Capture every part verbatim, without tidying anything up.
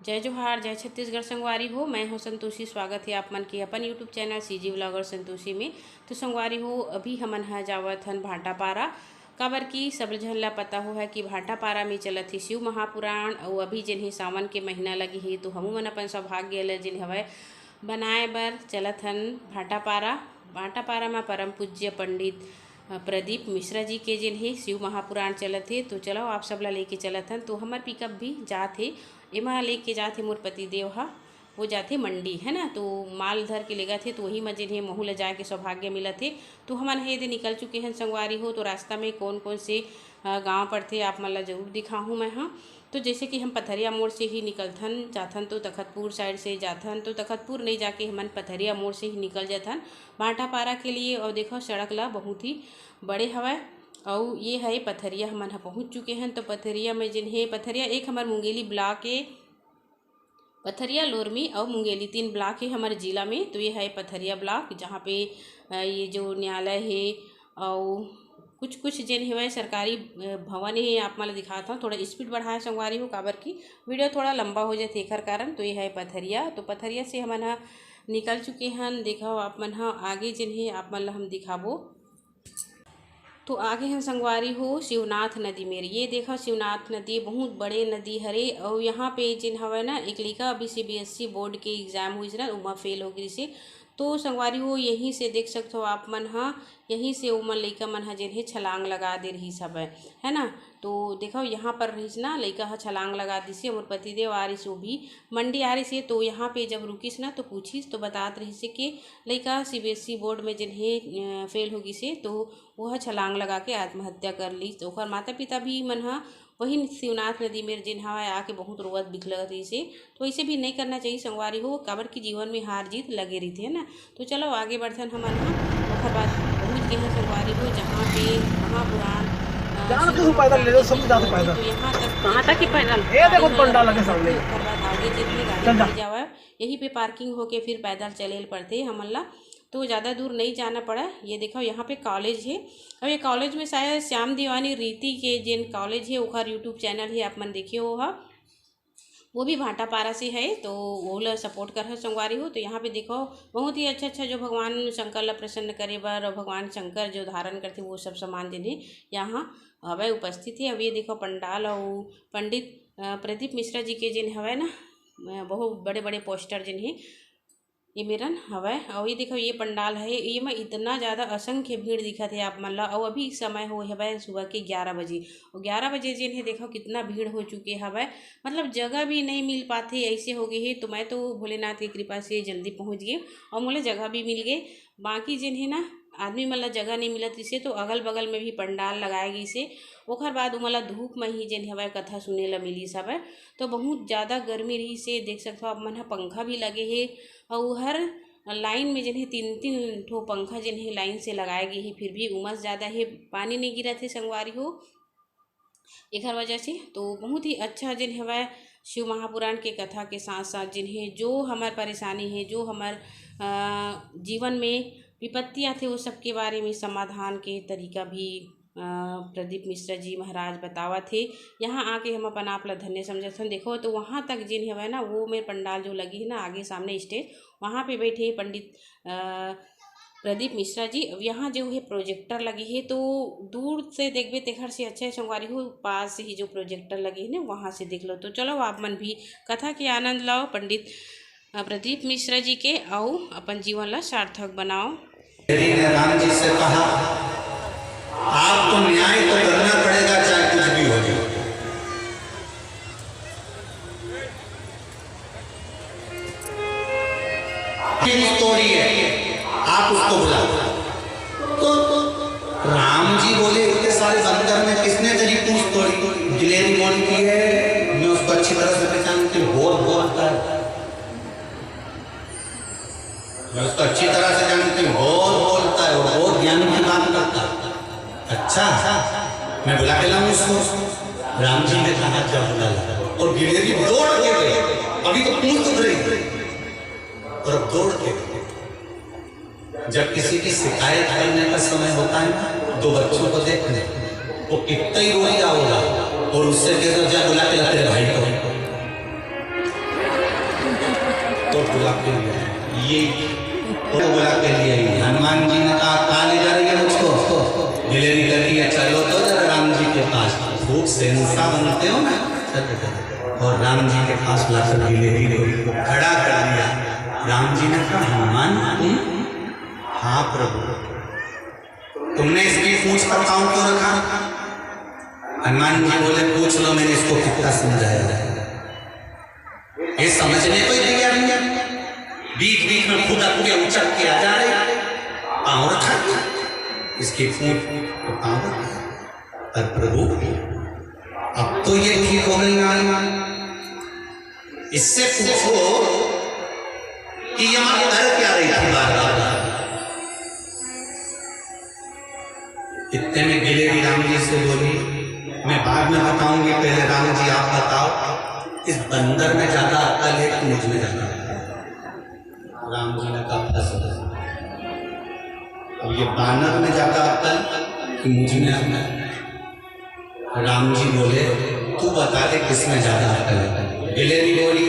जय जोहार, जय छत्तीसगढ़ संगवारी हो। मैं हूँ संतोषी, स्वागत है आप मन के अपन YouTube channel CG vlogger Santoshi में। तो संगवारी हो, अभी हमन ह जावत हन भाटापारा, काबर कि सब झन ला पता हो है कि भाटापारा में चलत हे शिव महापुराण, अउ अभी जेन हे सावन के महीना लगे हे, तो हमू मन अपन सौभाग्य ल जेन हवय बनाए बर चलत हन भाटापारा। भाटापारा म परम पूज्य पंडित, अ, प्रदीप मिश्रा जी के जेन हे शिव महापुराण चलत हे, तो चलो आप सब ला लेके चलत हन। तो हमर पिकअप भी जात हे, एमा लेके जात हे मोर पतिदेव ह, वो जाथे मंडी, है ना, तो माल धर के लेगत हे, तो वही म जेन हे महू ल जाए के सौभाग्य मिलत हे। तो हमन हे दे निकल चुके हन संगवारी हो। तो रास्ता में कौन कौन से, अ, गाँव पड़थे, आप मन ला जरूर दिखाहूँ मैं ह। तो जैसे कि हम पथरिया मोड़ से ही निकलथन, जाथन तो तखतपुर साइड से जाथन, तो तखतपुर नहीं जाके हमन पथरिया मोड़ से ही निकल जाथन भाटापारा के लिए। और देखो, सड़क ला बहुत ही बड़े हवय। अउ ये है पथरिया, हमन ह पहुँच चुके हन। तो पथरिया में जेन हे, पथरिया एक हमर मुंगेली ब्लॉक ए, पथरिया, लोरमी अउ मुंगेली तीन ब्लॉक हे हमर जिला में। तो ये है पथरिया ब्लॉक, जहाँ पे, अ, ये जो न्यायालय हे अउ कुछ कुछ जेन हेवय सरकारी, अ, भवन हे, आप मन ल दिखात हव। थोड़ा स्पीड बढ़ाए संगवारी हो, काबर कि वीडियो थोड़ा लंबा हो जाथे एखर कारण। तो ये है पथरिया, तो पथरिया से हमन ह निकल चुके हन। देखव आप मन ह, आगे जेन हे आप मन ल हम दिखाबो। तो आगे हन संगवारी हो शिवनाथ नदी मेर। ये देखव शिवनाथ नदी बहुत बड़े नदी हरे, अउ यहाँ पे जेन हवय ना, एक लइका अभी सीबीएसई बोर्ड के एग्जाम होइस ना, ओमा फेल हो गिस हे। तो संगवारी हो, यहीं से देख सकथव आप मन ह, यहीं से ओमन लइका मन ह जेन हे छलांग लगा दे रिहिस हवय, है ना। तो देखव, यहाँ पर रहिस ना, लइका ह छलांग लगा दिस हे। मोर पतिदेव आ रिहिस, वो भी मंडी आ रिहिस हे। तो यहाँ पे जब रुकिस ना, तो पूछिस, तो बतात रिहिस हे कि लइका सीबीएसई बोर्ड में जेन हे, अ, फेल हो गिस हे, तो वो ह छलांग लगा के आत्महत्या कर लीस। ओकर माता पिता भी मन ह वही शिवनाथ नदी में जेन हवय आके बहुत रोवत बिलखत रहिस हे। तो ऐसे भी नहीं करना चाहिए संगवारी हो, काबर कि जीवन में हार जीत लगे रहिथे, है ना। तो चलो आगे बढ़थन हमन ह। ओकर बाद पहुँच गए हैं संगवारी हो, जहाँ पे महापुराण, अ, जानत हो पैदल ले लो, सब जाते पैदल। तो यहाँ तक कहाँ तक ही पैदल? ये देखो पंडाल लगे सामने। ओकर बाद आगे जेन भी गाड़ी चल जा। नहीं जावय, यहीं पे पार्किंग होके फिर पैदल चले ल पड़थे हमन ला। तो ज़्यादा दूर नहीं जाना पड़ा। ये देखो, यहाँ पे कॉलेज है। अब ये कॉलेज में शायद श्याम दीवानी रीति के जेन कॉलेज है, ओकर YouTube चैनल है, आप मन देखे हो हा। वो भी भाटापारा से है, तो वो ला सपोर्ट कर संगवारी हो। तो यहाँ पे देखो, बहुत ही अच्छा अच्छा जो भगवान शंकर ला प्रसन्न करे बर और भगवान शंकर जो धारण करते, वो सब सामान जेन है यहाँ हवय उपस्थित है। अब ये देखो पंडाल और पंडित, अ, प्रदीप मिश्रा जी के जेन हवय ना, अ, बहुत बड़े बड़े पोस्टर जेन है, ये मेरन हवय। अउ ये देखो, ये पंडाल है, ये में इतना ज़्यादा असंख्य भीड़ दिखत है आप मन ला। अउ अभी समय हो हवय सुबह के ग्यारह बजे, अउ ग्यारह बजे जेन है, देखो कितना भीड़ हो चुके हवय, मतलब जगह भी नहीं मिल पाथे, ऐसे हो गए है। तो मैं तो भोलेनाथ की कृपा से जल्दी पहुँच गए और मोला जगह भी मिल गए। बाकी जेन है ना, आदमी मन ला जगह नहीं मिलत रिहिसे, तो अगल बगल में भी पंडाल लगाए गइसे। ओकर बाद उमन ला धूप में ही जेन हवय कथा सुने ला मिलिस हवय। तो बहुत ज़्यादा गर्मी रहिसे, देख सकथव आप मन ह, पंखा भी लगे हे अउ हर लाइन में जेन हे तीन तीन ठो पंखा जेन हे लाइन से लगाए गए हे, फिर भी उमस ज़्यादा हे, पानी नहीं गिरत हे संगवारी हो, एखर वजह से। तो बहुत ही अच्छा जेन हवय शिव महापुराण के कथा के साथ साथ जेन हे जो हमर परेशानी हे, जो हमर, अ, जीवन में विपत्ति आथे, वो सब के बारे में समाधान के तरीका भी, अ, प्रदीप मिश्रा जी महाराज बतावत हे। यहाँ आके हम अपन आप ला धन्य समझत हन। देखो तो वहाँ तक जेन हवय ना, वो मेर पंडाल जो लगी है ना आगे सामने स्टेज, वहाँ पे बैठे पंडित, अ, प्रदीप मिश्रा जी। अब यहाँ जो है प्रोजेक्टर लगे है, तो दूर से देखबे तेखर से अच्छा है संगवारी हो, पास ही जो प्रोजेक्टर लगे है ना, वहाँ से देख लो। तो चलो आप मन भी कथा के आनंद लाओ पंडित, अ, प्रदीप मिश्रा जी के, अउ अपन जीवन ला सार्थक बनाओ। ने राम जी से कहा, आपको न्याय तो करना पड़ेगा, चाहे कुछ भी हो जाए। किंग स्टोरी है, आप उसको बुलाओ। तो राम जी बोले, इतने सारे बंदर में किसने तेरी पूंछ तोड़ी? गिलेरी कौन की है? मैं उसको अच्छी तरह से पहचानती हूँ, बहुत बोलता है। मैं उसको अच्छी तरह से जानती हूँ, बहुत बोलता है और बहुत ज्ञान की बात करता है। अच्छा, मैं बुला के लाऊं उसको? राम जी ने कहा, जब बुला ला। और गिलेरी दौड़ के गई, अभी तो पूंछ उठ रही थी, और अब दौड़ के गई। जब किसी की शिकायत करने का समय होता है ना, दो बच्चों को देख ले, वो कितना ही रोई रहा होगा, और उससे कह दो, जा बुला के ला तेरे भाई को। तो बुला के लिए ये तो बुला के लिए आई। हनुमान जी ने कहा, "कहाँ ले जा रही है मुझको?" गिलेरी कहती है, "चलो तो जरा राम जी के पास।" खूब सेंसा बनते हो ना। और राम जी के पास लाकर गिलेरी को खड़ा कर दिया। राम जी ने कहा, "हनुमान, तुम?" "हाँ प्रभु।" "तुमने इसकी पूंछ पर पाँव क्यों रखा?" हनुमान जी बोले, "पूछ लो, मैंने इसको कितना समझाया है, ये समझने को ही तैयार नहीं है। बीच बीच में खुद के उचक के आ जा रहे, पाँव रखा है, इसकी पूंछ पर पाँव रखा है।" पर प्रभु, अब तो ये ठीक हो गई ना। इससे पूछो कि यहाँ कर क्या रही थी बार बार। इतने में गिलेरी राम जी से बोली, "मैं बाद में बताऊंगी, पहले राम जी आप बताओ, इस बंदर में ज्यादा अक्ल है कि मुझ में ज्यादा अक्ल है?" राम जी ने कहा, "फंस गए।" अब ये बानर में ज्यादा अक्ल कि मुझ में अक्ल? राम जी बोले, "तू बता दे, किसमें ज्यादा अक्ल है?" गिलेरी बोली,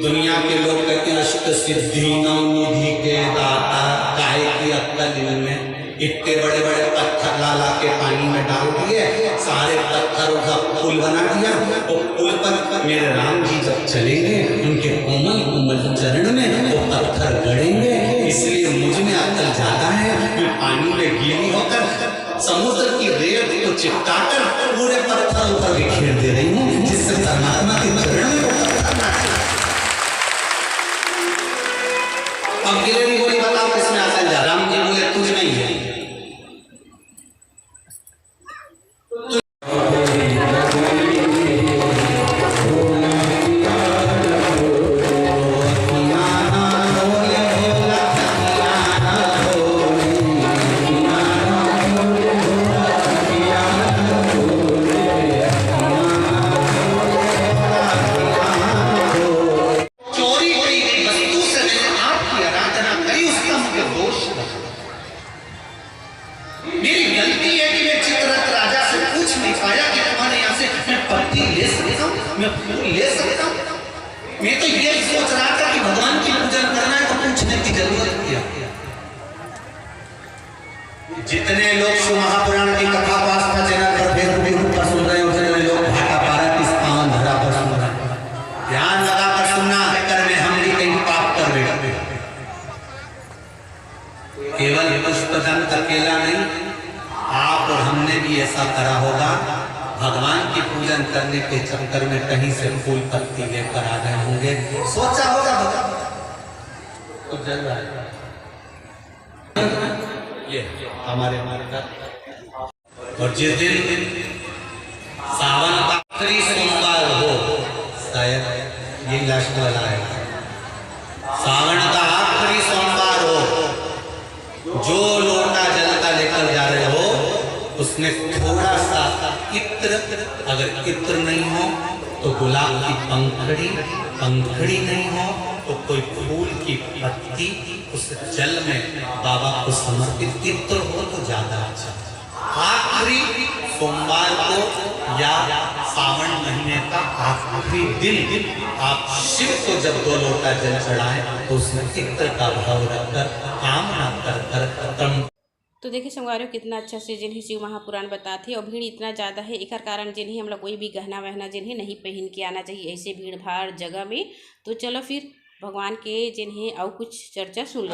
"दुनिया के लोग कहते हैं अष्ट सिद्धि नौ निधि के दाता, काय की अक्ल इनमें?" इतने बड़े बड़े पत्थर ला ला के पानी में डाल दिए, सारे पत्थरों का पुल बना दिया। वो पुल पर मेरे राम जी जब चलेंगे, उनके कोमल कोमल चरण में वो पत्थर गड़ेंगे। इसलिए मुझ में अक्ल ज्यादा है, मैं पानी में गीली होकर समुद्र की रेत को चिपटाकर पूरे पत्थरों पर बिखेर दे रही हूँ, जिससे परमात्मा के चरण में वो पत्थर ना चले। अब गिलेरी बोली, "बताओ, किसमें अक्ल ज्यादा?" राम जी बोले, "तुझ में ही है।" चोरी की गई वस्तु से मैंने आपकी आराधना करी, उसका मुझे दोष लगा। मेरी गलती है कि मैं चित्ररथ राजा से पूछ नहीं पाया कि तुम्हारे यहाँ से मैं पत्ती ले सकता हूँ, मैं फूल ले सकता हूँ। मैं तो ये सोच रहा था कि भगवान की पूजन करना है तो पूछने की जरूरत क्या? जितने लोग शिव महापुराण की कथा को आस्था चैनल पर Facebook, YouTube पर सुन रहे हो, जितने लोग भाटापारा की इस पावन धरा पर सुन रहे हो, ध्यान लगाकर सुनना, चक्कर में हम भी कहीं पाप कर बैठे। केवल पुष्पदंत अकेला नहीं, आप और हमने भी ऐसा करा होगा। भगवान की पूजन करने के चक्कर में कहीं से फूल पत्ती लेकर आ गए होंगे, सोचा होगा भगवान। तो जल रहा है। ये हमारे, हमारे घर। और जिस दिन सावन का आखिरी सोमवार हो, शायद ये लास्ट वाला है, सावन का आखिरी सोमवार हो, जो लोटा जल का लेकर जा रहे हो, उसमें थोड़ा सा इत्र, अगर इत्र नहीं हो तो गुलाब की पंखड़ी, पंखड़ी नहीं हो तो कोई फूल की पत्ती, उस जल में बाबा को समर्पित इत्र हो तो ज्यादा अच्छा। आखिरी सोमवार को या सावन महीने का आखिरी दिन आप शिव को जब दो लोटा जल चढ़ाएं तो उसमें इत्र का भाव रखकर, कामना कर कर क्रम तो देखे संगवारी हो, कितना अच्छा से जिन्हें शिव महापुराण बताथे और भीड़ इतना ज़्यादा है, एकर कारण जिन्हें हम लोग कोई भी गहना वहना जिन्हें नहीं पहन के आना चाहिए ऐसे भीड़ भाड़ जगह में। तो चलो फिर भगवान के जिन्हें और कुछ चर्चा सुन लो।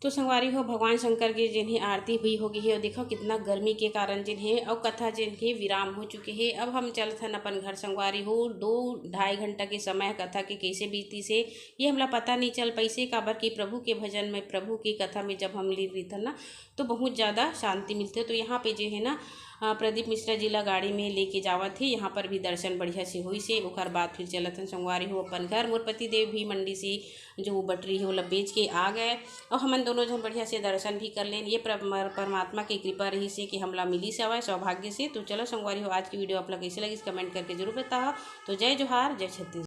तो संगवारी हो, भगवान शंकर के जेन हे आरती भी हो गई हे, और देखो कितना गर्मी के कारण जेन हे और कथा जेन हे विराम हो चुके हे। अब हम चलत हन अपन घर संगवारी हो, दो ढाई घंटा के समय कथा के कैसे बीतीस हे, ये हमला पता नहीं चल पाइस हे, काबर कि प्रभु के भजन में, प्रभु की कथा में जब हम लीन रहिथन ना, तो बहुत ज़्यादा शांति मिलथे। तो यहाँ पे जे है ना, अ, प्रदीप मिश्रा जी ला गाड़ी में लेके जावत हे, यहाँ पर भी दर्शन बढ़िया से होइस हे। ओकर बाद फिर चलत हन संगवारी हो अपन घर। मोर पति देव भी मंडी से जो वो बटरी है, ओला बेच के आ गए, और हमन दोनों झन बढ़िया से दर्शन भी कर लेन। ये पर-, परमात्मा की कृपा रहिस हे कि हमला मिलिस हवय सौभाग्य से। तो चलो संगवारी हो, आज की वीडियो आप ला कैसे लगिस, कमेंट करके जरूर बताओ। तो जय जोहार, जय छत्तीसगढ़।